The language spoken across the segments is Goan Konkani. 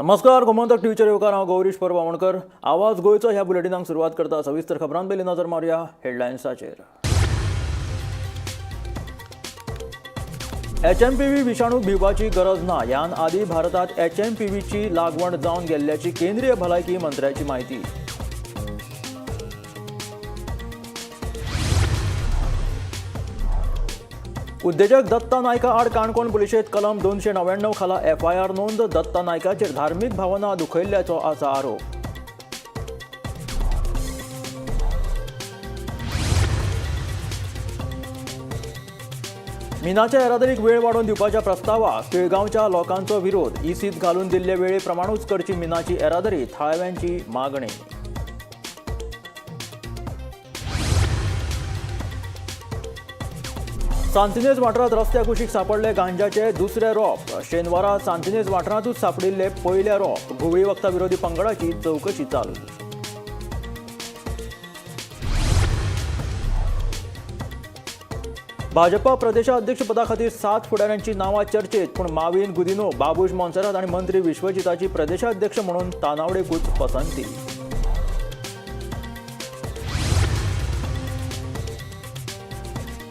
नमस्कार, गोमंतक टीव्हीचेर येवकार. हांव गौरीश परब आमोणकर. आवाज गोंयचो ह्या बुलेटिनाक सुरवात करता. सविस्तर खबरां पयलीं नजर मारुया हेडलायन्साचेर. एचएमपीव्ही विशाणूक भिवपाची गरज ना. ह्यान आदी भारतात एचएमपीव्हीची लागवण जावन गेल्ल्याची केंद्रीय भलायकी मंत्र्याची माहिती. उद्देजक दत्ता नायका आड काणकोण पुलिशेंत कलम 299 खाला एफआयआर नोंद. दत्ता नायकाचेर धार्मीक भावना दुखयल्ल्याचो आसा आरोप. मिनाच्या येरादारीक वेळ वाडोवन दिवपाच्या प्रस्तावाक पिळगांवच्या लोकांचो विरोध. इसीत घालून दिल्ले वेळे प्रमाणूच करची मिनाची येरादारी, थळाव्यांची मागणी. सांतिनेज वाठारांत रस्त्या कुशीक सांपडले गांजाचे दुसरे रोप. शेनवारा सांतिनेज वाठारांतूच सांपडिल्ले पयले रोप. घुंवळी वखदां विरोधी पंगडाची चवकशी चालू. भाजपा प्रदेशाध्यक्षपदा खातीर 7 फुडाऱ्यांची नांवां चर्चेत, पूण माविन गुदिनो, बाबूश मोन्सेरात आनी मंत्री विश्वजिताची प्रदेशाध्यक्ष म्हणून तानावडेकूच पसंती.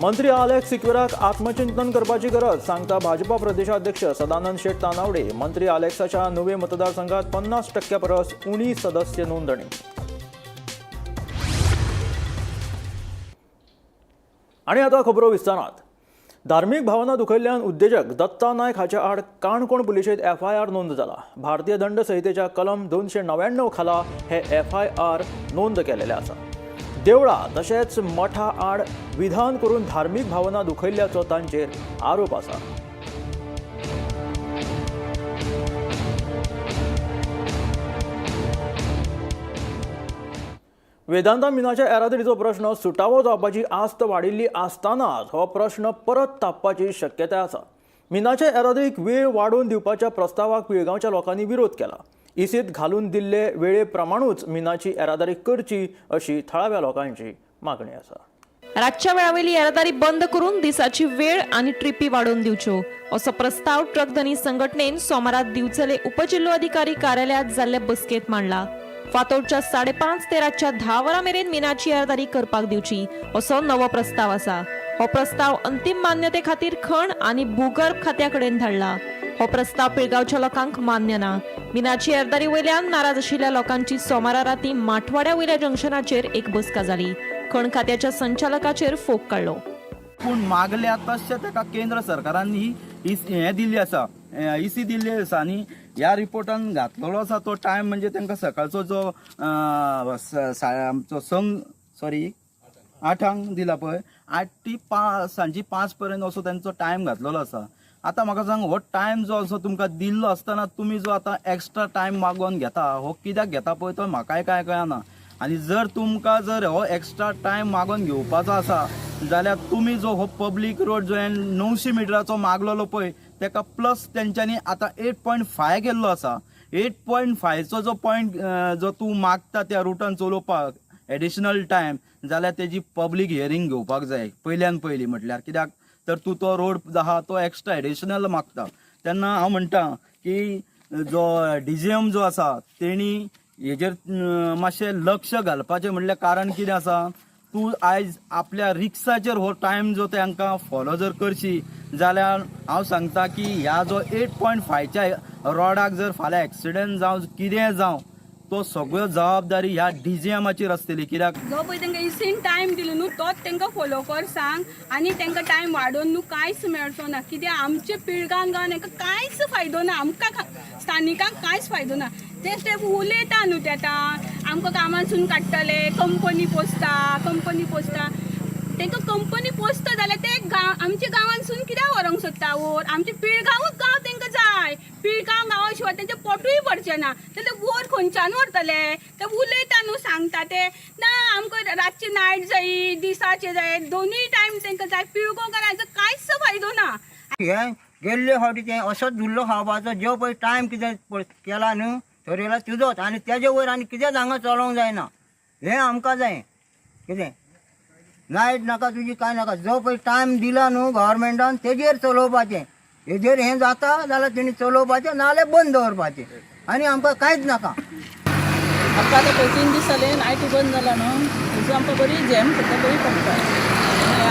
मंत्री आलेक्स सिक्वेराक आत्मचिंतन करपाची गरज सांगता भाजपा प्रदेशाध्यक्ष सदानंद शेट तानावडे. मंत्री आलेक्साच्या नुवे मतदारसंघात 50% परस उणी सदस्य नोंदणी. आनी आतां खबरो विस्तारात. धार्मीक भावना दुखयल्ल्यान उद्देजक दत्ता नायक हाच्या आड काणकोण पुलिशेंत एफआयआर नोंद जाला. भारतीय दंड संहितेच्या कलम 299 खाला हे एफआयआर नोंद केलेले आसा. देवळां तशेंच मठा आड विधान करून धार्मीक भावना दुखयल्ल्याचो तांचेर आरोप आसा. वेदांता मिनाच्या येरादारीचो प्रश्न सुटावो जावपाची आस्त वाडिल्ली आसतनाच हो प्रश्न परत तापपाची शक्यताय आसा. मिनाच्या येरादारीक वेळ वाडोवन दिवपाच्या प्रस्तावाक पिळगांवच्या लोकांनी विरोध केला. इसीत घालून दिल्ले वेळे प्रमाणूच मिनाची येरादारी करची अशी थळाव्या लोकांची मागणी आसा. रातच्या वेळावयली येरादारी बंद करून दिसाची वेळ आनी ट्रिपी वाडोवन दिवच्यो असो प्रस्ताव ट्रक धनी संघटनेन सोमारा दिवचले उपजिल्लोधिकारी कार्यालयात जाल्ले बसकेंत मांडला. फातोडच्या 5:30 ते रातच्या 10 वरां मेरेन मिनाची येरादारी करपाक दिवची असो नवो प्रस्ताव आसा. हो प्रस्ताव अंतीम मान्यते खातीर खण आनी भूगर्भ खात्या कडेन धाडला. हो प्रस्ताव पिळगांवच्या लोकांक मान्य ना. मिनाची येरादारी वयल्यान नाराज आशिल्ल्या लोकांची सोमारा राती माठवाड्या वयल्या जंक्शनाचेर एक बसका जाली. खण खात्याच्या संचालकाचेर फोग काडलो. पूण मागल्या तशें ताका केंद्र सरकारान ही हें दिल्ली आसा, इसी दिल्ली आसा आनी ह्या रिपोर्टान घातलेलो आसा तो टायम म्हणजे तांकां सकाळचो जो आमचो संग सॉरी 8 दिला पळय, 8 ते 5 सांजे 5 पर्यंत असो तांचो टायम घातलेलो आसा. आतां म्हाका सांग, हो टायम जो असो तुमकां दिल्लो आसतना तुमी जो आतां एक्स्ट्रा टायम मागोवन घेता हो कित्याक घेता पळय तो म्हाकाय कांय कळना. आनी जर तुमकां जर हो एक्स्ट्रा टायम मागोवन घेवपाचो आसा जाल्यार तुमी जो हो पब्लीक रोड जो 900 मिटराचो मागलेलो पळय तेका प्लस तेंच्यांनी आतां 8.5 केल्लो आसा. 8.5चो जो पॉयंट जो तूं मागता त्या रुटान चलोवपाक एडिशनल टायम जाल्यार तेजी पब्लीक हियरींग घेवपाक जाय पयल्यान पयलीं म्हटल्यार, कित्याक तर तूं तो रोड आहा तो एक्स्ट्रा एडिशनल मागता. तेन्ना हांव म्हणटा की जो डीजीएम जो आसा तेणी हेजेर मातशें लक्ष घालपाचें. म्हणल्यार कारण कितें आसा, तूं आयज आपल्या रिक्साचेर हो टायम जो तांकां फॉलो जर करशी जाल्यार हांव सांगता की ह्या जो 8.5च्या रोडाक जर फाल्यां एक्सिडंट जावं कितें जावं तो सगळ्यो जबाबदारी ह्या डीजीएमाचेर आसतली. कित्याक जो पळय तांकां इसीन टायम दिलो न्हू तोच तांकां फॉलो कर सांग आनी तांकां टायम वाडोवन न्हू कांयच मेळचो ना. कित्याक आमच्या पिळगांव गांवान हांकां कांयच फायदो ना, आमकां स्थानिकांक कांयच फायदो ना. ते स्टेप उलयता न्हू ते आतां आमकां कामांसून काडटले, कंपनी पोसता, कंपनी पोसता. तांकां कंपनी पोसता जाल्यार ते गांव आमच्या गांवांसून कित्याक व्हरोंक सोदता वयर? आमचे पिळगांवूच गांव तांकां जाय. पिळगांव गांवा शिवाय तेंचें पोटूय भरचें ना. जाल्यार वयर खंयच्यान व्हरतले? ते उलयता न्हू, सांगता ते ना आमकां रातचे नायट जायी दिसाचे जाय, दोनूय टायम तांकां जाय. पिळगांवकारांचो कांयच फायदो ना. हे गेल्ले फावटी ते असोच धुल्लो खावपाचो जो पळय टायम कितें केला न्हू थरयला तुजोच आनी तेजे वयर आनी कितेंच हांगा चलोवंक जायना. हें आमकां जाय. कितें नायट नाका तुजी कांय नाका, जो पळय टायम दिला न्हू गव्हर्मेंटान तेजेर चलोवपाचें. हेजेर हें जाता जाल्यार तेणी चलोवपाचें, नाजाल्यार बंद दवरपाचें. आनी आमकां कांयच नाका. आमकां आतां पळय 3 दीस जाले नायटी बंद जाला न्हू, थंयसर आमकां बरी झेम सुद्दां बरी पडटा.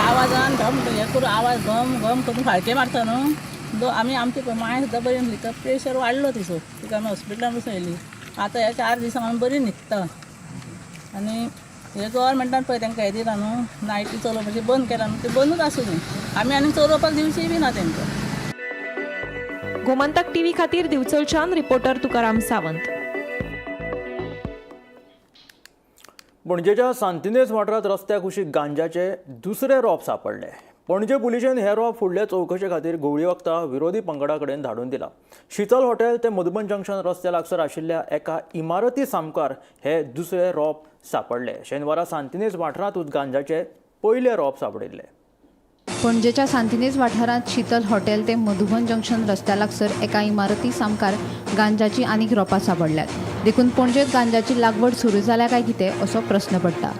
आवाजान घम हें करून आवाज घम घम करून फाळके मारता न्हू. आमी आमची पळय मांय सुद्दां बरी न्हिदता, प्रेशर वाडलो तिचो, तिका आमी हॉस्पिटलान बसून येयली. आतां ह्या 4 दिसांक आमी बरी न्हिदता. आनी हे गव्हर्मेंटान पळय तांकां हें दिलां न्हू, नायटी चलोवपाचें बंद केलां न्हू, तें बंदूच आसूं न्ही, आमी आनी चलोवपाक दिवची बी ना तांकां. गोमंतक टीव्ही खातीर दिवचलच्यान रिपोर्टर तुकाराम सावंत. पणजेच्या सांतिनेज वाठारांत रस्त्या कुशीक गांजाचे दुसरे रोप सापडले. पणजे पुलिशेन हे रोप फुडले चवकशे खातीर घुंवळी वखदां विरोधी पंगडा कडेन धाडून दिला. शीतल हॉटेल ते मधुबन जंक्शन रस्त्या लागसर आशिल्ल्या एका इमारती सामकार हे दुसरे रोप सापडले. शेनवारा सांतिनेज वाठारांतूच गांजाचे पयले रोप सापडिल्ले. पणजेच्या सांतिनेज वाठारांत शीतल हॉटेल ते मधुबन जंक्शन रस्त्या लागसर एका इमारती सामकार गांजाची आनीक रोपां सापडल्यात. देखून पणजेत गांजाची लागवड सुरू जाल्या काय कितें असो प्रस्न पडटा.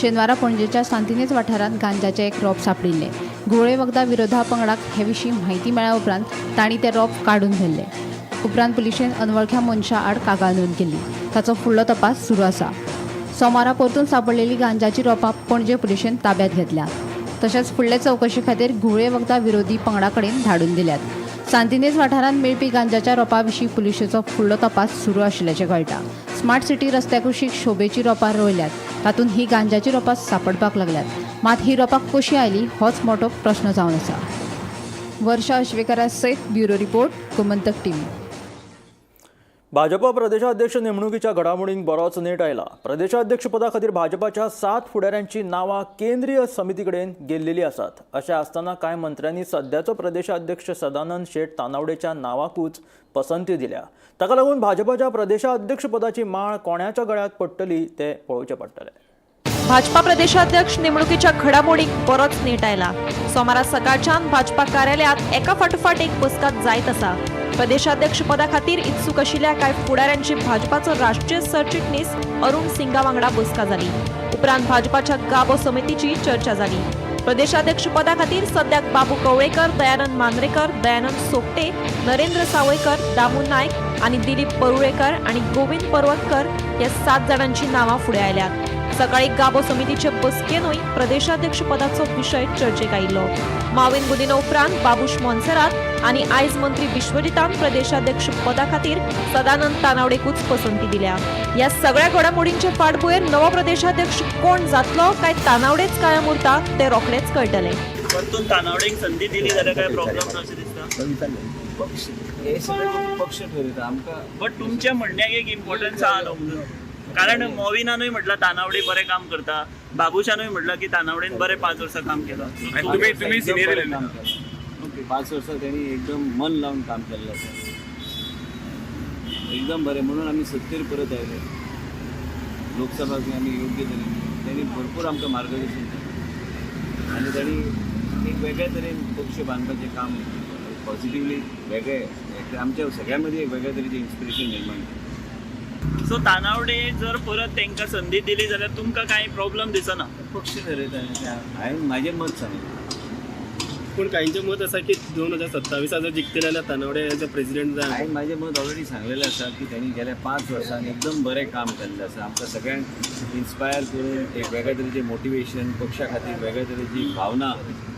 शेनवारा पणजेच्या सांतिनेज वाठारांत गांजाचें एक रोप सांपडिल्लें. घुंवळे वखदां विरोधा पंगडाक हे विशीं म्हायती मेळ्ळ्या उपरांत तांणी तें रोप काडून व्हेल्लें. उपरांत पुलिशेन अनवळख्या मनशा आड कागाळ नोंद केली. ताचो फुडलो तपास सुरू आसा. सोमारा परतून सांपडलेली गांजाची रोपां पणजे पुलिशेन ताब्यात घेतल्या. तशेंच फुडले चवकशे खातीर घुंवळे वखदां विरोधी पंगडा कडेन धाडून दिल्यात. सांतिनेज वाठारांत मेळपी गांजाच्या रोपा विशीं पुलिशेचो फुडलो तपास सुरू आशिल्ल्याचें कळटा. स्मार्ट सिटी रस्त्या कुशीक शोभेची रोपां रोयल्यात, तातूंत ही गांजाची रोपां सांपडपाक लागल्यात. मात ही रोपां कशी आयली होच मोटो प्रस्न जावन आसा. वर्षा अश्वेकरा सयत bureau report, Gomantak TV. Bhajpa प्रदेशाध्यक्ष नेमणुकीच्या घडामोडींक बरोच नेट आयला. प्रदेशाध्यक्षपदा खातीर भाजपाच्या 7 फुडाऱ्यांची नांवां केंद्रीय समिती कडेन गेल्लेली आसात. अशें आसतना कांय मंत्र्यांनी सद्याचो प्रदेशाध्यक्ष सदानंद शेट तानावडेच्या नांवाकूच पसंती दिल्या. ताका लागून भाजपाच्या प्रदेशाध्यक्षपदाची माळ कोणाच्या गळ्यात पडटली तें पळोवचें पडटलें. भाजपा प्रदेशाध्यक्ष नेमणुकीच्या घडामोडींक बरोच नेट आयला. सोमारा सकाळच्यान भाजपा कार्यालयात एका फाटोफाट एक बसका जायत आसा. प्रदेशाध्यक्ष पदा खातीर इत्सूक आशिल्ल्या कांय फुडाऱ्यांची भाजपाचो राष्ट्रीय सरचिटणीस अरुण सिंगा वांगडा बसका जाली. उपरांत भाजपाच्या गाबो समितीची चर्चा जाली. प्रदेशाध्यक्ष पदा खातीर सद्याक बाबू कवळेकर, दयानंद मांद्रेकर, दयानंद सोपटे, नरेंद्र सावयकर, दामू नायक आनी दिलीप परुळेकर आनी गोविंद पर्वतकर ह्या 7 जाणांची नांवां फुडें आयल्यात. सकाळी गाबो समितीचे बसकेनूय प्रदेशाध्यक्ष पदाचो विशय चर्चेक आयिल्लो. माविन गुदिनो उपरांत बाबूश मोन्सेरात आनी आयज मंत्री विश्वजितान प्रदेशाध्यक्ष पदा खातीर सदानंद तानावडेकूच पसंती दिल्या. ह्या सगळ्या घडामोडींचे फाटभुंयेर नवो प्रदेशाध्यक्ष कोण जातलो काय तानावडेच कायम उरता ते रोखडेच कळटले. परतून तानावडेक संदी दिली जाल्यार काय प्रॉब्लम ना अशें दिसता? पक्ष हे सगळे पक्ष ठरयता आमकां. बट तुमच्या म्हणण्याक एक इम्पॉर्टन्स आहा न्हू म्हणून, कारण मोविनानूय म्हटलां तानावडे बरें काम करता, बाबूशानूय म्हटलां की तानावडेन बरें 5 वर्सां काम केलां. तुम्ही तुम्ही सिनियर 5 वर्सां त्यांनी एकदम मन लावून काम केल्लें आसा, एकदम बरें. म्हणून आमी सत्तेर परत आयले. लोकसभा आमी योग्य तरेन त्यांनी भरपूर आमकां मार्गदर्शन केलें आनी तांणी एक वेगळ्या तरेन पक्ष बांदपाचें काम पॉझिटिवली वेगळें आमच्या सगळ्यां मदीं एक वेगळ्या तरेचें इन्स्पिरेशन निर्माण केलें. सो तानावडे जर परत तांकां संदी दिली जाल्यार तुमकां कांय प्रॉब्लम दिसना? पक्ष ठरयता, हांवें म्हाजें मत सांगलें. पूण काहींचें मत आसा की 2027 जर जिखतले जाल्यार तानावडे एज अ प्रेसिडेंट जाय. हांवें म्हाजें मत ऑलरेडी सांगलेलें आसा की त्यांनी गेल्या 5 वर्सांनी एकदम बरें काम केल्लें आसा. आमकां सगळ्यांक इन्स्पायर करून एक वेगळ्या तरेचें मोटिवेशन, पक्षा खातीर वेगळ्या तरेची भावना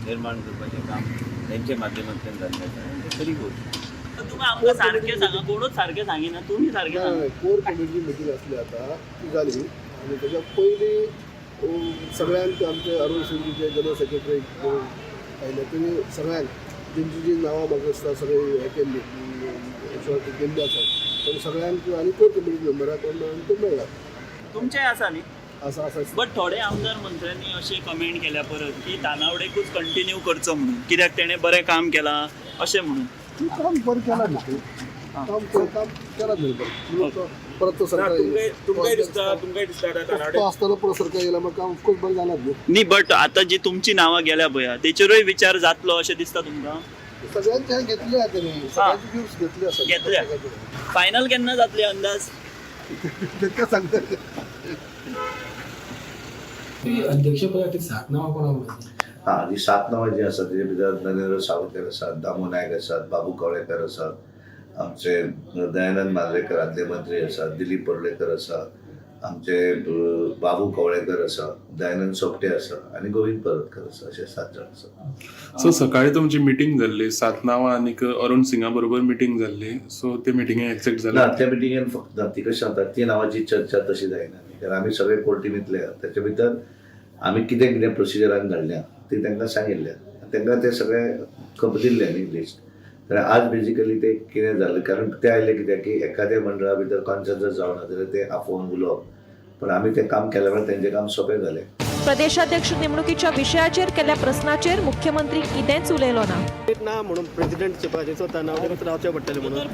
निर्माण करपाचें काम तेंच्या माध्यमांतल्यान जाल्लें आसा. खरी गोश्ट. तुमी आमकां सारकें सांगा, कोणूच सारकें सांगिना, तुमी सारकें सांगा. कोर कमिटी मिटींग आसली आतां ती जाली आनी तेच्या पयलीं सगळ्यांक आमचे अरुण सिंगजीचे जनरल सेक्रेटरी आयले, तेणी सगळ्यांक तेंची जी नांवां म्हाका दिसता सगळी हें केल्ली गेल्ली आसा, पूण सगळ्यांक आनी कोर कमिटी मेंबराक ते मेळ्ळा. तुमचें आसा न्ही? आसा आसा. बट थोडे आमदार मंत्र्यांनी अशें कमेंट केल्या परत की तानावडेकूच कंटिन्यू करचो म्हणून, कित्याक तेणें बरें काम केलां अशें म्हणून. काम बरें केलां न्ही, काम काम केलां न्ही बरें. परत तो सरकार तो आसतना परत सरकार येयला, मागीर काम ऑफकोर्स बरें जालां न्ही. न्ही, बट आतां जी तुमची नांवां गेल्या पळय तेचेरूय विचार जातलो अशें दिसता तुमकां? सगळ्यांचे हें घेतले आसा तेणी, सगळ्यांचे व्यूज घेतले आसा. घेतल्या. फायनल केन्ना जातली अंदाज? तेका सांगता. अध्यक्षपदाखातीर 7 नांवां कोणाक उलयता? हां, जी 7 नांवां जी आसात तेजे भितर नरेंद्र सावयकर आसात, दामू नायक आसात, बाबू कवळेकर आसात, आमचे दयानंद मांद्रेकर आदले मंत्री आसा, दिलीप परुळेकर आसा, आमचे बाबू कवळेकर आसा, दयानंद सोपटे आसा आनी गोविंद पर्वतकर आसा, अशे 7 जाण आसा. सो सकाळी तुमची मिटींग जाल्ली 7 नांवां आनीक अरुण सिंगा बरोबर मिटींग जाल्ली, सो ते मिटिंगे एक्झॅक्ट ना, जालें? त्या मिटिंगेन फक्त ना, ती कशें जाता, ती नांवाची चर्चा तशी जायना, कारण आमी सगळे कोर टिमींतले. ताच्या भितर आमी कितें कितें प्रोसिजरान धाडल्या ती तांकां सांगिल्लें, तांकां ते सगळे खबर दिल्लें न्ही लिस्ट. तर आज बेजिकली ते कितें जालें, कारण ते आयले कित्याक की एखाद्या मंडळा भितर कॉन्सन्सस जावना जाल्यार ते आपोवन उलोवप, पण आमी तें काम केल्या वेळार तेंचें काम सोंपें जालें. प्रदेशाध्यक्ष नेमणुकीच्या विशयाचेर केल्ल्या प्रस्नाचेर मुख्यमंत्री कितेंच उलयलो ना. ना म्हणून प्रेसिडेंट सो तानावडे रावचें पडटलें म्हणून.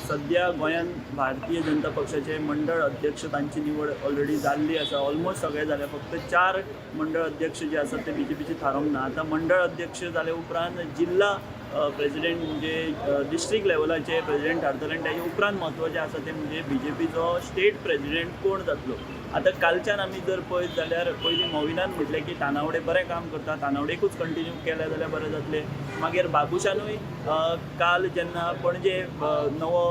सध्या गोंयांत भारतीय जनता पक्षाचे मंडळ अध्यक्ष तांची निवड ऑलरेडी जाल्ली आसा. ऑलमोस्ट सगळे जाले, फक्त 4 मंडळ अध्यक्ष जे आसात ते बीजेपीचे थारोवंक ना. आतां मंडळ अध्यक्ष जाले उपरांत जिल्ला प्रेसिडेंट म्हणजे डिस्ट्रिक्ट लेवलाचे प्रेसिडेंट थारतले आनी ताजे उपरांत म्हत्वाचें आसा तें म्हणजे बीजेपीचो स्टेट प्रेसिडेंट कोण जातलो. आतां कालच्यान आमी जर पळयत जाल्यार पयलीं मोविनान म्हटलें की तानावडे बरें काम करता, तानावडेकूच कंटिन्यू केलें जाल्यार बरें जातलें. मागीर बाबुशानूय काल जेन्ना पणजे नवो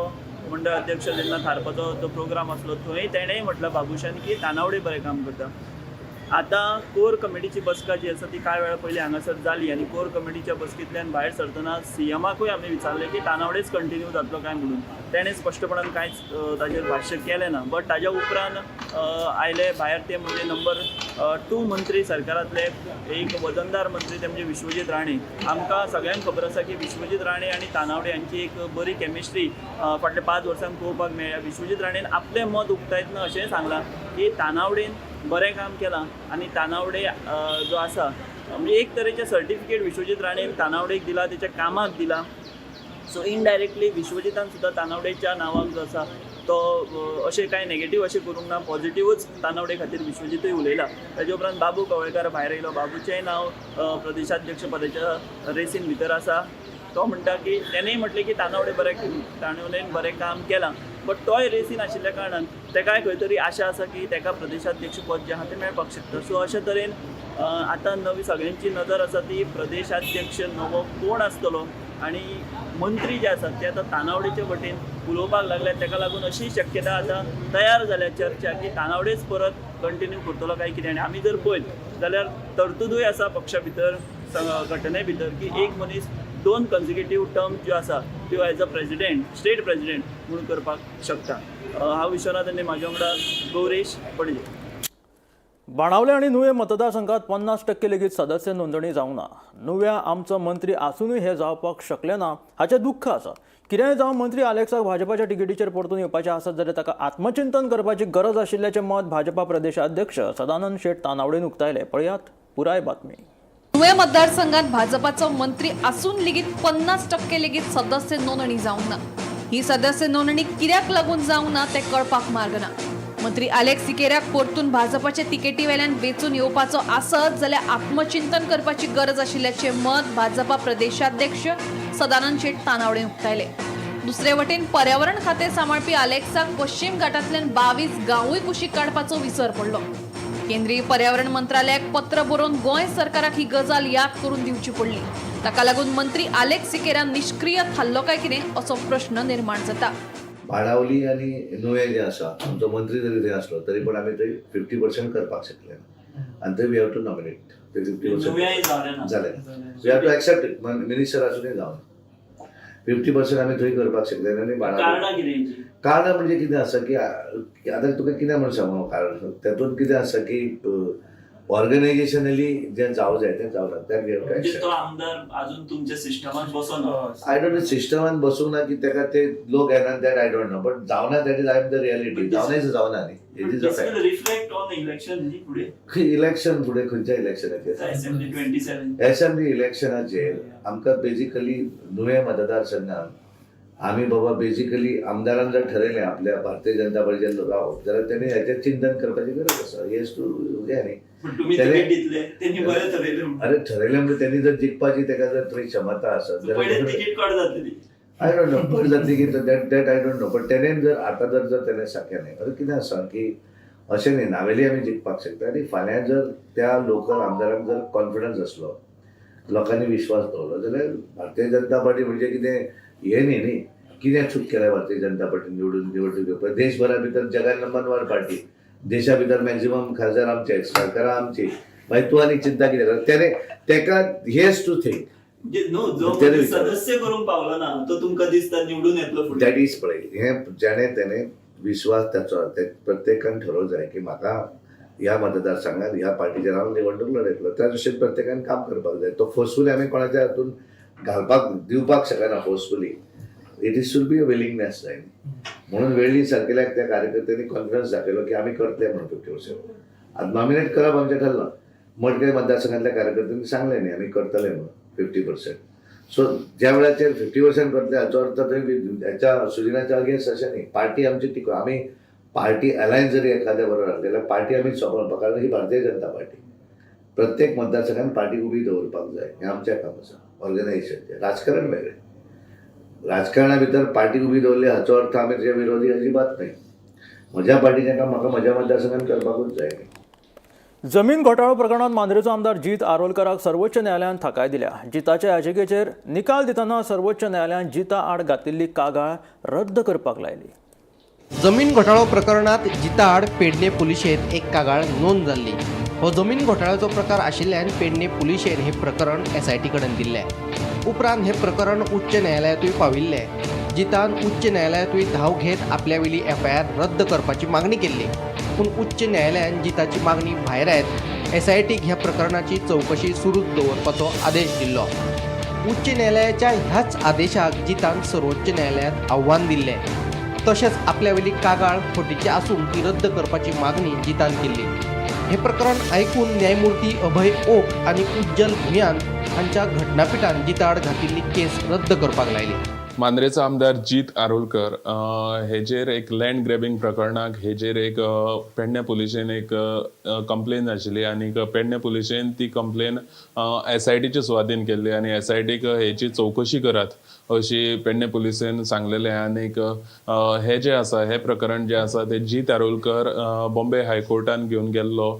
मंडळ अध्यक्ष जेन्ना थारपाचो जो प्रोग्राम आसलो थंय तेणेंय म्हटलां बाबुशान की तानावडे बरें काम करता. आतां कोर कमिटीची बसका जी आसा ती कांय वेळा पयलीं हांगासर जाली आनी कोर कमिटीच्या बसकेंतल्यान भायर सरतना सीएमाकूय आमी विचारलें की तानावडेच कंटिन्यू जातलो काय म्हणून. तेणें स्पश्टपणान कांयच ताजेर भाश्य केलें ना. बट ताज्या उपरांत आयले भायर ते म्हणजे नंबर 2 मंत्री सरकारांतले एक वजनदार मंत्री ते म्हणजे विश्वजीत राणे. आमकां सगळ्यांक खबर आसा की विश्वजीत राणे आनी तानावडे हांची एक बरी केमिस्ट्री फाटल्या 5 वर्सांक पळोवपाक मेळ्ळ्या. विश्वजीत राणेन आपलें मत उक्तायतना अशेंय सांगलां की तानावडेन बरें काम केलां आनी तानावडे जो आसा म्हणजे एक तरेचें सर्टिफिकेट विश्वजीत राणेन तानावडेक दिलां, तेच्या कामाक दिलां. सो इनडायरेक्टली विश्वजितान सुद्दां तानावडेच्या नांवाक जो आसा तो अशें कांय नेगेटीव अशें करूंक ना, पॉझिटिवूच तानावडे खातीर विश्वजितूय उलयला. ताजे उपरांत बाबू कवळेकार भायर येयलो, बाबूचेंय नांव प्रदेशाध्यक्ष पदाच्या रेसीन भितर आसा. तो म्हणटा की तेणेंय म्हटलें की तानावडे बरें, तानावडेन बरें काम केलां, बट तोय रेसीन आशिल्ल्या कारणान तेकाय खंय तरी आशा आसा की तेका प्रदेशाध्यक्ष पद जें आहा तें मेळपाक शकता. सो अशे तरेन आतां नवी सगळ्यांची नदर आसा ती प्रदेशाध्यक्ष नवो कोण आसतलो आनी मंत्री जे आसात ते आतां तानावडेचे वटेन उलोवपाक लागले. ताका लागून अशी शक्यता आतां तयार जाल्या चर्चा की तानावडेच परत कंटिन्यू करतलो काय कितें. आनी आमी जर पळयत जाल्यार तरतुदूय आसा पक्षा भितर, घटने भितर की एक मनीस 2 कन्सिक्युटीव टर्म ज्यो आसा त्यो as a president, state president म्हणून करपाक शकता. हांव विश्वनाथ आनी म्हाज्या वांगडा गौरेश, पणजे. बाणावले आनी नुवें मतदारसंघात 50% लेगीत सदस्य नोंदणी जावंक ना. नुव्या आमचो मंत्री आसुनूय हें जावपाक शकलें ना हाचें दुख्ख आसा. कितेंय जावं, मंत्री आलेक्साक भाजपाच्या तिकेटीचेर परतून येवपाचें आसत जाल्यार ताका आत्मचिंतन करपाची गरज आशिल्ल्याचें मत भाजपा प्रदेशाध्यक्ष सदानंद शेट तानावडेन उक्तायलें. पळयात पुराय बातमी. नुवें मतदारसंघात भाजपाचो मंत्री आसून लेगीत 50% लेगीत सदस्य नोंदणी जावंक ना. ही सदस्य नोंदणी कित्याक लागून जावंक ना तें कळपाक मार्ग ना. मंत्री आलेक्स सिकेराक परतून भाजपाचे तिकेटी वेल्यान वेंचून येवपाचो आसत जाल्यार आत्मचिंतन करपाची गरज आशिल्ल्याचें मत भाजपा प्रदेशाध्यक्ष सदानंद शेट तानावडे उक्तायले. दुसरे वटेन पर्यावरण खातें सांबाळपी आलेक्साक पश्चिम घाटांतल्यान 22 गांवूय कुशीक काडपाचो विसर पडलो. केंद्रीय पर्यावरण मंत्रालयाक पत्र बरोवन गोंय सरकाराक ही गजाल याद करून दिवची पडली. ताका लागून मंत्री आलेक्स सिकेरा निश्क्रीय थारलो काय कितें असो प्रश्न निर्माण जाता. बाणावली आनी नुवें जें आसा, आमचो मंत्री जरी थंय आसलो तरी पण आमी थंय 50% करपाक शकले ना आनी थंय we have to nominate ते 50% जालें. We have to accept it, minister आसुनूय जावना. 50% आमी थंय करपाक शकले ना. आनी बाणावली कारणां म्हणजे कितें आसा की आतां तुका कितें म्हण सांगू हांव, कारण तातूंत कितें आसा की ऑर्गनायझेशनली जें जावं जाय तें जावं ना. तो आमदार अजून तुमच्या सिस्टमान बसोना. I don't know, सिस्टमान बसूंक ना की ताका ते लोक येना, that I don't know, but जावना that is I am the reality. जावना is जावना न्ही, it is a fact. Reflect on election न्ही फुडें. इलेक्शन फुडें खंयच्या इलेक्शनाचेर? असेंब्ली 27. असेंब्ली इलेक्शनाचेर आमकां बेजिकली नुवें मतदारसंघान आमी बाबा बेजिकली आमदारान जर ठरयलें आपल्या भारतीय जनता पार्टीचेर रावप जाल्यार तेणी हेचेर चिंतन करपाची गरज आसा. हेच टू हें न्ही. अरे ठरयलें म्हणजे त्यांनी जर जिखपाची ताका जर थंय क्षमता आसत जाल्यार तिकीट कट जातली. I don't know cut जातली की that I don't know, but तेणेन जर आतां जर जर तेणें सारकें न्ही. अरे कितें आसा की अशें न्ही, नावेली आमी जिखपाक शकता आनी फाल्यां जर त्या लोकल आमदारांक जर कॉन्फिडन्स आसलो लोकांनी विश्वास दवरलो जाल्यार भारतीय जनता पार्टी म्हणजे कितें हें न्ही न्ही कितें चूक केल्या भारतीय जनता पार्टी निवडून निवडणूक घेवपाक. देशभरा भितर जगान नंबर 1 पार्टी, देशा भितर मॅक्झिमम खासदार आमचे, सरकारां आमची, मागीर तूं आनी चिंता कितें कर. तेणे तेका he has to think. न्हू, जो सदस्य करूंक पावलो ना तो तुमकां दिसता निवडून येतलो फुडें. That is पळय, हें जेणे तेणे विश्वास ताचो प्रत्येकान ठरोवंक जाय की म्हाका ह्या मतदारसंघात ह्या पार्टीचेर हांव निवडणूक लढयतलो. त्या दृश्टीन प्रत्येकान काम करपाक जाय. तो फोर्सफुली आमी कोणाच्या हातून घालपाक दिवपाक शकना forcefully. It is should be a willingness जाय. म्हणून वेळ्ळी सारकेल्याक त्या कार्यकर्त्यांनी कॉन्फिडन्स दाखयलो की आमी करतले म्हणून 50%. आतां नॉमिनेट करप आमचें ठरलां, मडकय मतदारसंघातल्या कार्यकर्त्यांनी सांगलें न्ही आमी करतले म्हणून 50%. सो ज्या वेळाचेर 50% करतले हाचो अर्थ थंय हेच्या सुदिनाच्या अगेन्स्ट अशें न्ही. पार्टी आमची टिको, आमी पार्टी अलायन्स जरी एखाद्या बरोबर आसली जाल्यार पार्टी आमी सोंपोवपाक, कारण ही भारतीय जनता पार्टी. प्रत्येक मतदारसंघान पार्टी उबी दवरपाक जाय, हें आमचें काम आसा ऑर्गनायझेशनचें. राजकारण वेगळें, राजकारणा भितर पार्टी उबी दवरली हाचो अर्थ आमी तेजे विरोधी अजिबात न्हय. म्हज्या पार्टीचें काम म्हाका म्हज्या मतदारसंघान करपाकूच जाय. जमीन घोटाळो प्रकरणात मांद्रेचो आमदार जीत आरोलकराक सर्वोच्च न्यायालयान थाकाय दिल्या. जिताच्या याचिकेचेर निकाल दितना सर्वोच्च न्यायालयान जिता आड घातिल्ली कागाळ रद्द करपाक लायली. जमीन घोटाळो प्रकरणात जिता आड पेडणे पुलिशेंत एक कागाळ नोंद जाल्ली. हो जमीन घोटाळ्याचो प्रकार आशिल्ल्यान पेडणे पुलिशेन हे प्रकरण एसआयटी कडेन दिल्लें. उपरांत हे प्रकरण उच्च न्यायालयांतूय पाविल्लें. जितान उच्च न्यायालयांतूय धांव घेत आपल्या वेली एफआयआर रद्द करपाची मागणी केल्ली, पूण उच्च न्यायालयान जिताची मागणी भायरायत एसआयटीक ह्या प्रकरणाची चवकशी सुरूच दवरपाचो आदेश दिल्लो. उच्च न्यायालयाच्या ह्याच आदेशाक जितान सर्वोच्च न्यायालयांत आव्हान दिल्लें. तशेंच आपल्या वेली कागाळ फटीची आसून ती रद्द करपाची मागणी जितान केल्ली. हे प्रकरण आयकून न्यायमूर्ती अभय ओक आनी उज्जल भुयान हांच्या घटनापिठान जिता आड घातिल्ली केस रद्द करपाक लायली. मांद्रेचो आमदार जीत आरोलकर हेजेर एक लँड ग्रॅबिंग प्रकरणाक हेजेर एक पेडणे पुलिशेन एक कंप्लेन आशिल्ली आनी पेडणे पुलिशेन ती कंप्लेन एसआयटीचे सुवादीन केल्ली आनी एसआयटीक हेची चवकशी करात अशी पेडणे पुलिशेन सांगलेलें. आनीक हे जे आसा हे प्रकरण जे आसा ते जीत आरोलकर बॉम्बे हायकोर्टान घेवन गेल्लो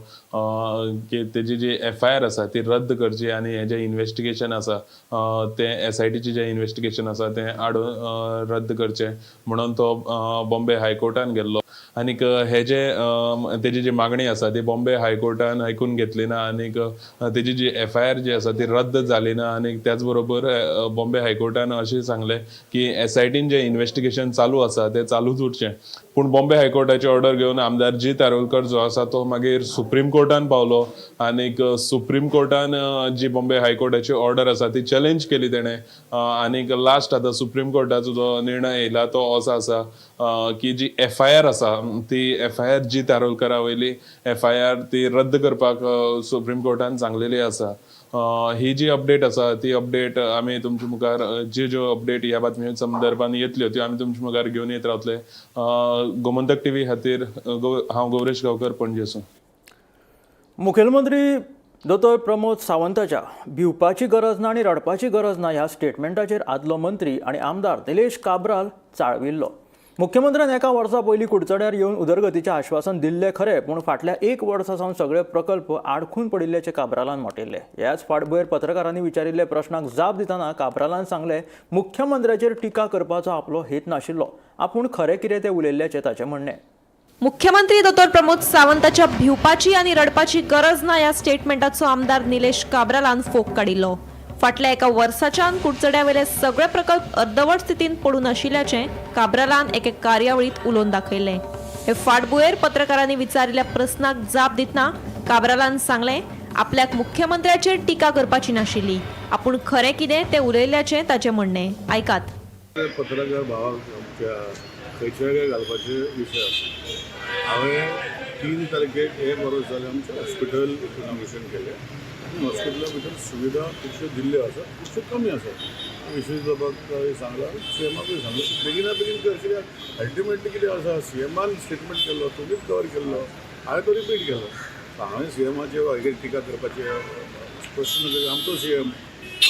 की तेजी जी एफआयआर आसा ती रद्द करची आनी हे जे इन्वेस्टिगेशन आसा तें एसआयटीचें जें इन्वेस्टिगेशन आसा तें आडोवन रद्द करचें म्हणून तो बॉम्बे हायकोर्टान गेल्लो. आनीक हे जे तेजी जी मागणी आसा ती बॉम्बे हायकोर्टान आयकून घेतली ना आनीक तेजी जी एफआयआर जी आसा ती रद्द जाली ना. आनीक त्याच बरोबर बॉम्बे हायकोर्टान अशें सांगलें की एसआयटीन जें इन्वेस्टिगेशन चालू आसा तें चालूच उरचें. पूण बॉम्बे हायकोर्टाची ऑर्डर घेवन आमदार जीत आरोलकर जो आसा तो मागीर सुप्रीम कोर्टान पावलो आनीक सुप्रीम कोर्टान जी बॉम्बे हायकोर्टाची ऑर्डर आसा ती चॅलेंज केली तेणें. आनीक लास्ट आतां सुप्रीम कोर्टाचो जो निर्णय येयला तो असो आसा की जी एफआयआर आसा ती एफआयआर जीत आरोलकरा वयली एफआयआर ती रद्द करपाक सुप्रीम कोर्टान सांगलेली आसा. ही जी अपडेट आसा ती अपडेट आमी तुमच्या मुखार ज्यो ज्यो अपडेट ह्या बातमी संदर्भान येतल्यो त्यो आमी तुमच्या मुखार घेवन येत रावतले. गोमंतक टीव्ही खातीर हांव गौरेश गांवकर, पणजेसून. मुखेलमंत्री दोतोर प्रमोद सावंताच्या भिवपाची गरज ना आनी रडपाची गरज ना ह्या स्टेटमेंटाचेर आदलो मंत्री आनी आमदार निलेश काब्राल चाळविल्लो. मुख्यमंत्र्यान एका वर्सा पयलीं कुडचड्यार येवन उदरगतीचें आश्वासन दिल्लें खरें, पूण फाटल्या एक वर्सा सावन सगळे प्रकल्प आडखून पडिल्ल्याचें काब्रालान म्हटिल्लें. ह्याच फाटभुंयेर पत्रकारांनी विचारिल्ल्या प्रश्नाक जाप दितना काब्रालान सांगलें, मुख्यमंत्र्याचेर टिका करपाचो आपलो हेत नाशिल्लो, आपूण खरें कितें तें उलयल्ल्याचें ताचें म्हणणें. मुख्यमंत्री दोतोर प्रमोद सावंताच्या भिवपाची आनी रडपाची गरज ना ह्या स्टेटमेंटाचो आमदार निलेश काब्रालान फोग काडिल्लो. फाटल्या एका वर्साच्यान कुडचड्यावेले सगळे प्रकल्प अर्दवट स्थितींत पडून आशिल्ल्याचें काब्रालान एके कार्यावळींत उलोवन दाखयलें. हे फाटभुंयेर पत्रकारांनी विचारिल्ल्या प्रस्नाक जाप दितना काब्रालान सांगलें, आपल्याक मुख्यमंत्र्याचेर टिका करपाची नाशिल्ली, आपूण खरें कितें तें उलयल्ल्याचें ताचें म्हणणें. आयकात. पत्रकार भावाक आमच्या खंयच्या घालपाचे विशय आसा. हांवें 3 तारखेक एक वर्स जालें आमचें हॉस्पिटल इनॉग्रेशन केलें आनी हॉस्पिटला भितर सुविधा खुबश्यो दिल्ल्यो आसा, खुबश्यो कमी आसा. विश्वजीत बाबाक सांगलां, सीएमाकूय सांगलां, बेगिना बेगीन कर. कित्याक अल्टिमेटली कितें आसा, सीएमान स्टेटमेंट केल्लो, तुमीच कवर केल्लो, हांवें तो रिपीट केलो. हांवें सीएमाचेर टिका करपाचे प्रश्न, आमचो सीएम,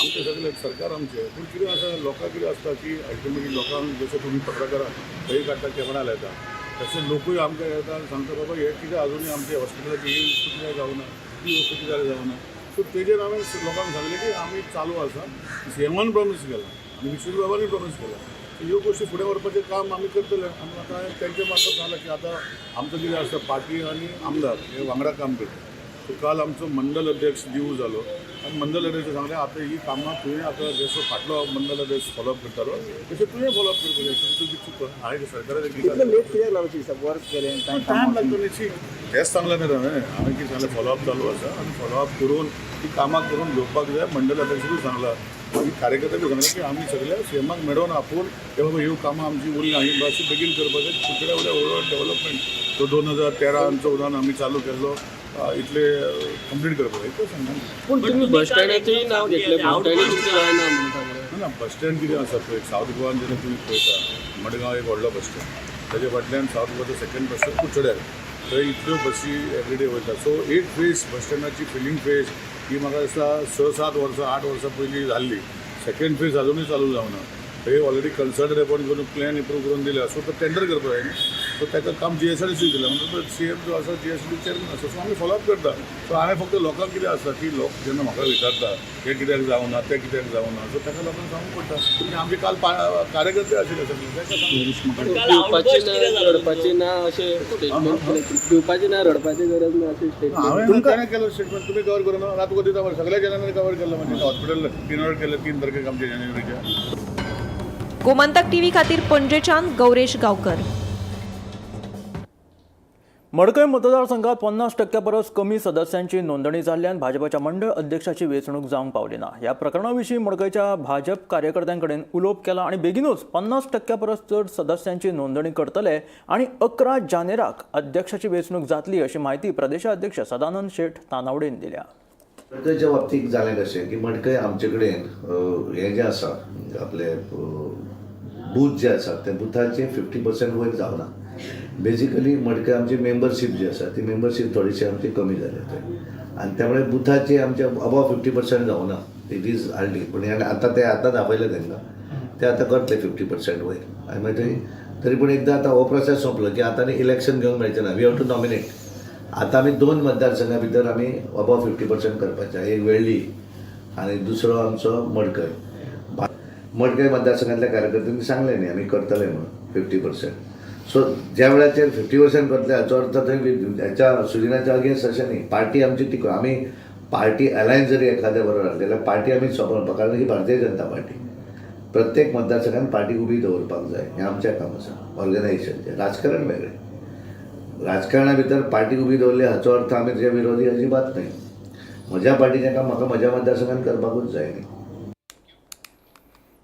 आमचें सगळें सरकार आमचें. पूण कितें आसा, लोकांक कितें आसता की अल्टिमेटली लोकांक जशें तुमी पत्रकारां खंय काडटा कॅमेरा लायता तशें लोकूय आमकां येता आनी सांगता, बाबा हें कितें अजुनूय आमच्या हॉस्पिटलाची ही वस्तू कित्याक जावना, ती वस्तू कित्याक जावना. सो तेजेर हांवें लोकांक सांगलें की आमी चालू आसा. सीएमान प्रॉमीस केलां आनी विश्वजीत बाबांनी प्रॉमीस केलां. सो ह्यो गोश्टी फुडें व्हरपाचें काम आमी करतले. आनी आतां तांचे मार्फत सांगलें की आतां आमचो कितें आसता, पार्टी आनी आमदार हे वांगडा काम करता. सो काल आमचो मंडल अध्यक्ष दिवू जालो आनी मंडल अध्यक्ष सांगलें आतां ही कामां तुवें आतां जसो फाटलो मंडल अध्यक्ष फॉलोअप करतालो तशें तुवें फॉलोअप करपाक जाय. तुजी चूक हांवें सरकाराक इतलें लेट कित्याक लागलो दिसता वर्क केलें? टायम लागतो न्ही, तेंच सांगलें न्ही हांवें. हांवें कितें सांगलें, फॉलोअप चालू आसा आनी फॉलोअप करून ती कामां करून घेवपाक जाय. मंडल अध्यक्षूय सांगलां, मागीर कार्यकर्त्यांकूय सांगलें की आमी सगळे सीएमाक मेळोवन आपोवन हे बाबा ह्यो कामां आमची उरलीं ही मातशी बेगीन करपाक जाय. कुडचड्या वयल्या ओवरऑल डेवलपमेंट जो 2013 आनी 14 आमी चालू केल्लो इतले कंप्लीट करपाक जाय, इतलें सांगलां. पूण तुमी बस स्टँडाचेंय नांव घेतलें, बस स्टँड तुमचें जायना म्हणून सांगलें. ना, बस स्टँड कितें आसा पळय, सावथ गोवान जेन्ना तुमी पळयता मडगांव एक व्हडलो बस स्टँड, ताजे फाटल्यान सावथ गोवाचो सेकंड बस स्टँड कुडचड्यार, थंय इतल्यो बसी एवरीडे वयता. सो एक फेज बस स्टँडाची फिलींग फेज ही म्हाका दिसता 6-7 वर्सां 8 वर्सां पयलीं जाल्ली. सेकंड फेज अजुनूय चालू जावना. थंय ऑलरेडी कन्सल्टंट अपॉयंट करून प्लॅन एप्रूव करून दिल्या. सो तो टेंडर करपाक जाय न्ही. सो ताका काम जीएसआरडीसी दिलां म्हणटकच सीएम जो आसा जीएसआरडीसी चेअरमॅन आसा. सो आमी फॉलोअप करता. सो हांवें फक्त लोकांक कितें आसा की लोक जेन्ना म्हाका विचारता हें कित्याक जावना, तें कित्याक जावना, सो ताका लोकांक सांगूंक पडटा. आनी आमचे काल कार्यकर्ते आशिल्ले सगळे, तांकां सांगूंक. भिवपाची ना, रडपाची ना अशें स्टेटमेंट केलें. भिवपाची ना, रडपाची गरज ना अशें स्टेटमेंट. हांवें ताणें केलो स्टेटमेंट, तुमी कवर करूं ना तुका दिता मरे. सगळ्या चॅनलांनी कवर केल्लो, म्हणजे हॉस्पिटल इनॉग्रेट केलें 3 तारखेक आमच्या जानेवारीच्या. गोमंतक टीव्ही खातीर पणजेच्यान गौरेश गावकर. मडकय मतदारसंघात 50% परस कमी सदस्यांची नोंदणी जाल्ल्यान भाजपाच्या मंडळ अध्यक्षाची वेंचणूक जावंक पावली ना. ह्या प्रकरणा विशीं मडकयच्या भाजप कार्यकर्त्यां कडेन उलोवप केलां आनी बेगिनूच 50% परस चड सदस्यांची नोंदणी करतले आनी 11 जानेराक अध्यक्षाची वेंचणूक जातली अशी म्हायती प्रदेशाध्यक्ष सदानंद शेट तानावडेन दिल्या. मडकयच्या बाबतीत जालें कशें की मडकय आमचे कडेन हें जें आसा आपले बूथ जे आसा ते बुथाचे 50% वयर जावना. बेजिकली मडकय आमची मेंबरशीप जी आसा ती मेंबरशीप थोडीशी आमची कमी जाल्या थंय आनी त्यामुळे बुथाचे आमचे अबाव 50% जावना. It is hardly, पूण आतां ते आतां दाखयलें तांकां, ते आतां करतले 50% वयर. आनी मागीर तरी पूण एकदां आतां हो प्रोसेस सोंपलो की आतां आनी इलेक्शन घेवंक मेळचें ना. We have to nominate. आतां आमी 2 मतदारसंघा भितर आमी अबाव 50% करपाचें, एक वेळ्ळी आनी दुसरो आमचो मडकय. मडकय मतदारसंघातल्या कार्यकर्त्यांनी सांगलें न्ही आमी करतले म्हणून 50%. सो ज्या वेळाचेर 50% करतले हाचो अर्थ थंय हेच्या सुदिनाच्या अगेन्स्ट अशें न्ही. पार्टी आमची टिकून, आमी पार्टी अलायन्स जरी एखाद्या बरोबर आसली जाल्यार पार्टी आमी सोंपोवपाक, कारण ही भारतीय जनता पार्टी प्रत्येक मतदारसंघान पार्टी उबी दवरपाक जाय, हें आमचें काम आसा ऑर्गनायजेशनचें. राजकारण वेगळें, राजकारणा भितर पार्टी उबी दवरली हाचो अर्थ आमी तुज्या विरोधी अजिबात न्हय. म्हज्या पार्टीचें काम म्हाका म्हज्या मतदारसंघान करपाकूच जाय न्ही.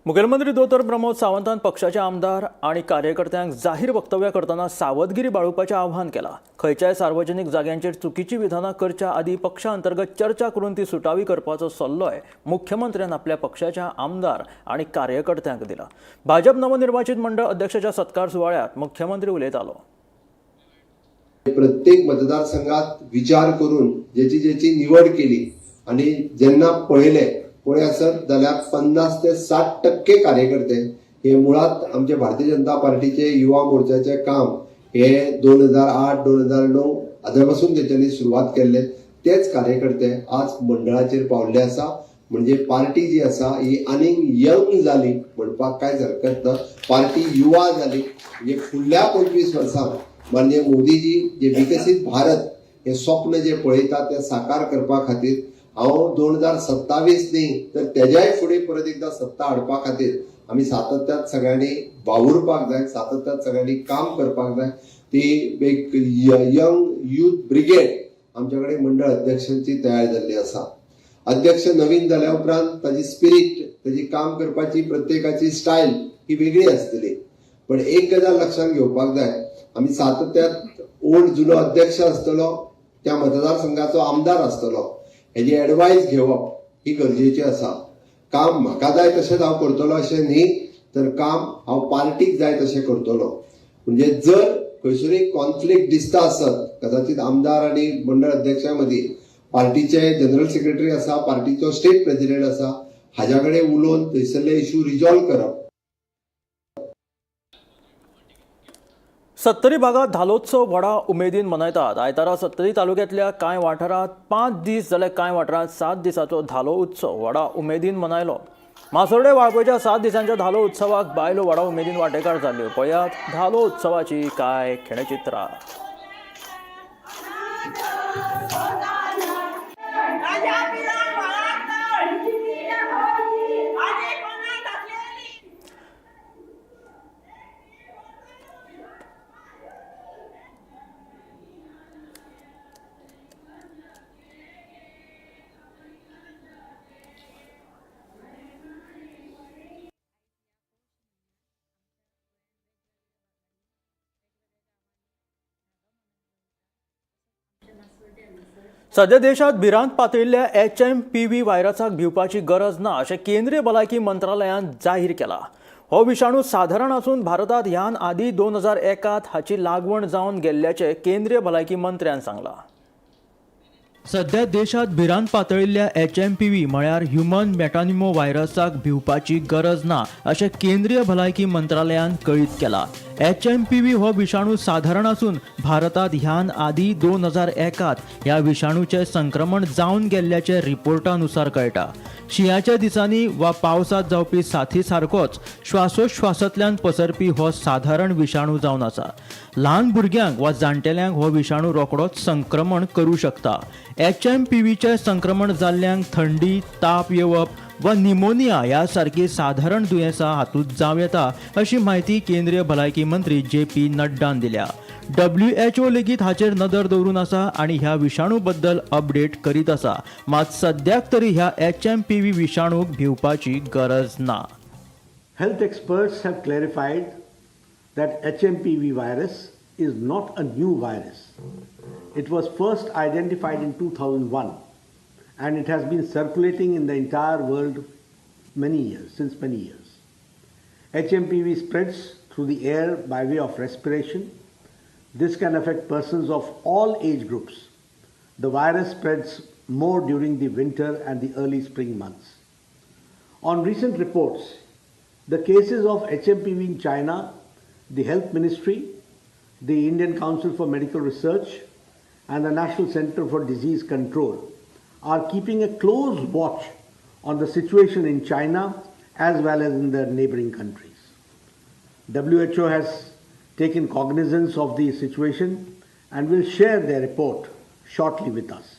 मुखेलमंत्री दोतोर प्रमोद सावंतान पक्षाचे आमदार आनी कार्यकर्त्यांक जाहीर वक्तव्य करतना सावधगिरी बाळगुपाचें आव्हान केलां. खंयच्याय सार्वजनीक जाग्यांचेर चुकीची विधानां करच्या आदीं पक्षा अंतर्गत चर्चा करून ती सुटावी करपाचो सल्लोय मुख्यमंत्र्यान आपल्या पक्षाच्या आमदार आनी कार्यकर्त्यांक दिला. भाजप नवनिर्वाचित मंडळ अध्यक्षाच्या सत्कार सुवाळ्यात मुख्यमंत्री उलयतालो. प्रत्येक मतदारसंघात विचार करून जेची जेची निवड केली आणि जेन्ना पळयले पळय आसत जाल्यार 50 ते 60% कार्यकर्ते हे मुळात आमचे भारतीय जनता पार्टीचे युवा मोर्चाचे काम हे 2008 2009 हाजे पासून तेच्यांनी सुरवात केल्ले तेच कार्यकर्ते आज मंडळाचेर पावल्ले आसा. म्हणजे पार्टी जी आसा ही आनीक यंग जाली म्हणपाक कांयच हरकत ना. पार्टी युवा जाली म्हणजे फुडल्या 25 वर्सांक माननीय मोदीजी जे विकसीत भारत हे स्वप्न जे पळयता ते साकार करपा खातीर हांव 2027 न्ही तर तेज्याय फुडें परत एकदां सत्ता हाडपा खातीर आमी सातत्यात सगळ्यांनी वावुरपाक जाय, सातत्यात सगळ्यांनी काम करपाक जाय. ती एक यंग युथ ब्रिगेड आमच्या कडेन मंडळ अध्यक्षांची तयार जाल्ली आसा. अध्यक्ष नवीन जाल्या उपरांत ताजी स्पिरीट, ताजी काम करपाची प्रत्येकाची स्टायल ही वेगळी आसतली. पण एक गजाल लक्षात घेवपाक जाय, आमी सातत्यात ओल्ड जुनो अध्यक्ष आसतलो, त्या मतदारसंघाचो आमदार आसतलो, हेजी एडवायस घेवप ही गरजेची आसा. काम म्हाका जाय तशेंच हांव करतलो अशें न्ही, तर काम हांव पार्टीक जाय तशें करतलो. म्हणजे जर खंयसरूय कॉन्फ्लिक्ट दिसता आसत कदाचित आमदार आनी मंडळ अध्यक्षा मदीं, पार्टीचे जनरल सेक्रेटरी आसा, पार्टीचो स्टेट प्रेसिडेंट आसा, हाज्या कडेन उलोवन थंयसरले इशू रिजॉल्व करप. सत्तरी भागात धालोत्सव व्हडा उमेदीन मनयतात. आयतारा सत्तरी तालुक्यांतल्या कांय वाठारांत 5 दीस जाल्यार कांय वाठारांत 7 दिसांचो धालो उत्सव व्हडा उमेदीन मनयलो. मासोर्डे वाळपयच्या 7 दिसांच्या धालो उत्सवाक बायलो व्हडा उमेदीन वांटेकार जाल्यो. पळयात धालो उत्सवाची काय खेळचित्रां. सध्या देशात भिरांत पातळिल्ल्या HMPV व्हायरसाक भिवपाची गरज ना अशें केंद्रीय भलायकी मंत्रालयान जाहीर केला. हो विशाणू साधारण आसून भारतात ह्यान आदी 2001 हाची लागवण जावन गेल्ल्याचें केंद्रीय भलायकी मंत्र्यान सांगलां. सध्या देशात भिरांत पातळिल्ल्या HMPV म्हळ्यार ह्युमन मेटानिमो व्हायरसाक भिवपाची गरज ना अशें केंद्रीय भलायकी मंत्रालयान कळीत केलां. HMPV हो विशाणू साधारण आसून भारतात ह्यान आदी 2001 ह्या विशाणूचें संक्रमण जावन गेल्ल्याचें रिपोर्टानुसार कळटा. शिंयाच्या दिसांनी वा पावसांत जावपी साथी सारकोच श्वासोश्वासांतल्यान पसरपी हो साधारण विशाणू जावन आसा. ल्हान भुरग्यांक वा जाणटेल्यांक हो विशाणू रोखडोच संक्रमण करूं शकता. HMPVचें संक्रमण जाल्ल्यांक थंडी, ताप येवप वा निमोनिया ह्या सारकी साधारण दुयेंसां हातूंत जावं येता अशी म्हायती केंद्रीय भलायकी मंत्री JP नड्डान दिल्या. WHO लेगीत हाचेर नदर दवरून आसा आनी ह्या विशाणू बद्दल अपडेट करीत आसा. मात सद्याक तरी ह्या HMPV विशाणूक भिवपाची गरज ना. Health experts have clarified that HMPV virus is not a new virus. It was first identified in 2001 and it has been circulating in the entire world since many years. HMPV spreads through the air by way of respiration. This can affect persons of all age groups. The virus spreads more during the winter and the early spring months. On recent reports, the cases of HMPV in China, the Health Ministry, the Indian Council for Medical Research, and the National Center for Disease Control are keeping a close watch on the situation in China as well as in their neighboring countries. WHO has taken cognizance of the situation and will share their report shortly with us.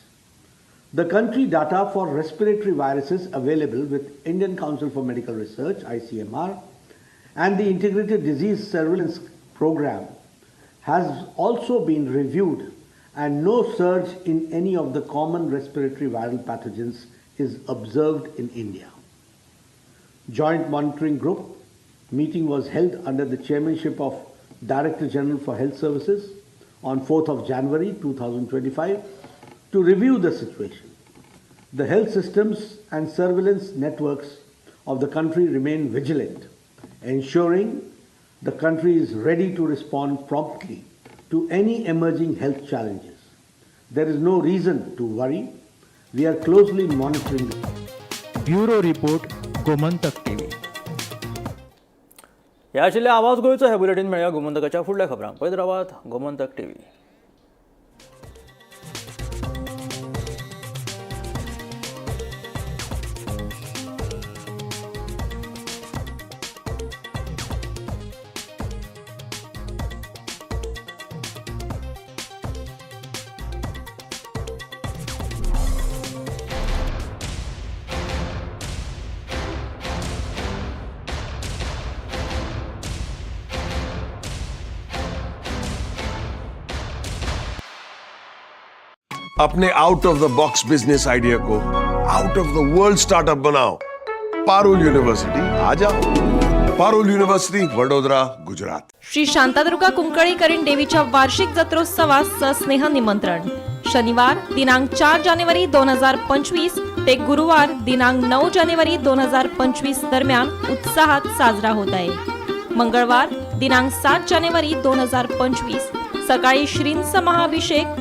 The country data for respiratory viruses available with Indian Council for Medical Research, ICMR, and the Integrated Disease Surveillance Program has also been reviewed, and no surge in any of the common respiratory viral pathogens is observed in India. Joint Monitoring Group meeting was held under the chairmanship of Director General for Health Services on 4th of January 2025 to review the situation. The health systems and surveillance networks of the country remain vigilant, ensuring the country is ready to respond promptly to any emerging health challenges. There is no reason to worry. We are closely monitoring. Bureau Report, Gomantak TV. ह्या आशिल्ले आवाज गोंयचो हे बुलेटीन. मेळया गोमंतकाच्या फुडल्या खबरांक. पळयत रावात गोमंतक टीव्ही. अपने out of the box business idea को out of the world startup बनाओ. पारुल यूनिवर्सिटी आ जाओ. पारुल युनिव्हर्सिटी, वडोदरा, गुजरात. श्री शांतादुर्गा कुंकळीकरीण देवीच्या वार्षिक जत्रोत्सवास सस्नेह निमंत्रण. शनिवार दिनांक 4 जानेवारी 2025 ते गुरुवार दिनांक 9 जानेवारी 2025 दरम्यान उत्साहात साजरा होत आहे. मंगळवार दिनांक 7 जानेवारी 2025 सकाळी श्रींस महाभिषेक.